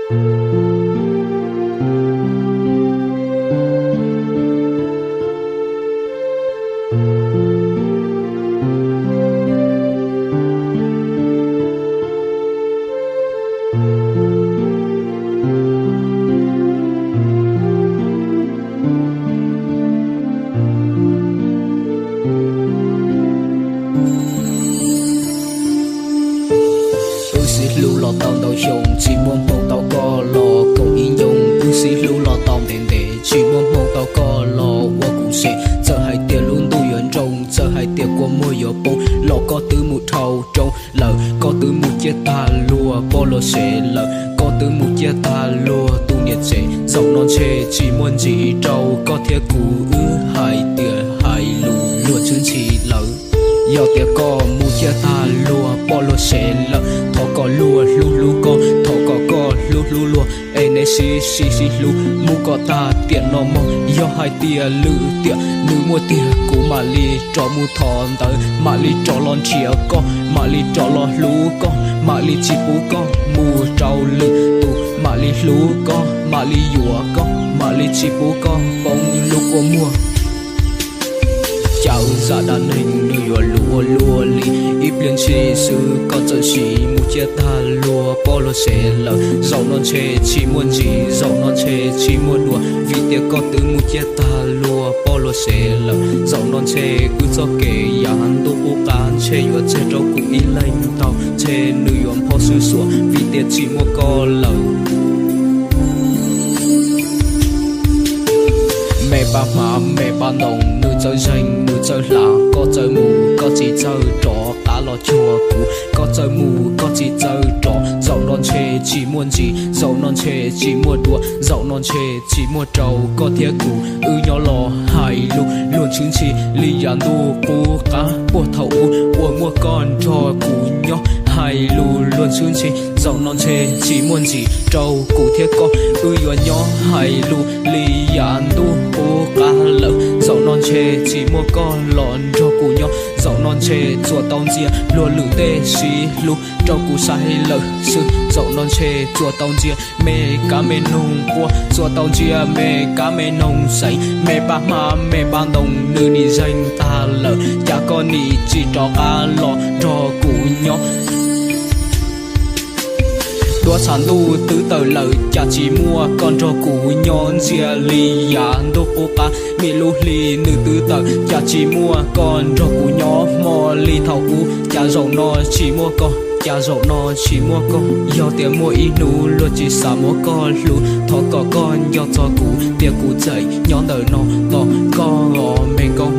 Wb sib hlub los tau ntau xyoo, tsis muaj hmoo tau koj los koom ib ncoo. Wb sib hlub los tau ntev ntev, tsis muaj hmoo tau koj los ua kuv sev. Txawm hais tias lub ntuj yuav nroo, txawm hais tias kua muag yuav poob, los koj twb mus dhau rau lawm, koj twb mus ciaj tag luag poj luag sev lawm, koj twb mus ciaj tag luag tus niam tsev. Zaum no ntshe tsis muaj ntsis rau koj thiab kuv, wb hais tias hais lus luag tshwj nthi lawm. Yog tias koj mus ciaj tag luag poj luag sev lawm, thov kom luag hlub hlub koj, thov kom koj hlub hlub luag, es nej sib sib sib hlub mus kom tag tiam no mog. Yog hais tias lwm tiam nws muaj tiag, kuv mam li rov mus thov ntawv, mam li rov los nrhiav koj, mam li rov los hlub koj, mam li tsis pub koj mus rau lwm tus, mam li hlub koj, mam li yuav koj, mam li tsis pub koj poob lub kua muag. Cas zaj dab neeg nws yuav luaj luaj li, ib pliag ntshis xwb koj txawm sim mus ciaj tag luag poj luag sev lawm. Zaum no ntshe tsis muaj ntsis, zaum no ntshe tsis muaj dua, vim tias koj twb mus ciaj tag luag poj luag sev lawm. Zaum no ntshe wb txoj kev yav ntuj qub qab ntshe yuav tseg rau kuv ib leeg ntau, ntshe nws yuav npho xwb xuav, vim tias tsis muaj koj lawm. Me pab hmab me pab ntoo, nws txawj zeeg nws txawj hla, koj txawj mus koj tsis txawj rov qab los cuag kuv, koj txawj mus koj tsis txawj rov. Zaum no ntshe tsis muaj ntsis, zaum no ntshe tsis muaj dua, zaum no ntshe tsis muaj rau koj thiab kuv, wb nyob los hais lus luag tshwj nthi li yav ntuj qub qab puag thaum ub uas muaj koj nrog kuv nyob. Hais lus luag tshwj nthi, zaum no ntshe tsis muaj ntsis rau kuv thiab koj, wb yuav nyob hais lus li yav ntuj qub qab lawm. Zaum no ntshe tsis muaj koj los nrog kuv nyob, zaum no ntshe tsuas tau ntxias luag lwm tej sib hlub rau kuv saib lawm xwb. Zaum no ntshe tsuas tau ntxias me kab me noog quaj, tsuas tau ntxias me kab me noog xeev. Me pab hmab me pab ntoo, nws nim zeeg tag lawm, cas koj nim tsis rov qab los nrog kuv nyob. Duab tshav ntuj twb tawm lawm, cas tsis muaj koj nrog kuv nyob, ntxias li yav ntuj qub qab. Nim lub hli nws twb tawm, cas tsis muaj koj nrog kuv nyob, hmo li thaum ub. Cas zaum no tsis muaj koj, cas zaum no tsis muaj koj. Yog tias muaj ib hnub luag tsis xav muab koj hlub, thov kom koj nco txog kuv, tias kuv txawm nyob ntawm no tos koj os me nkauj.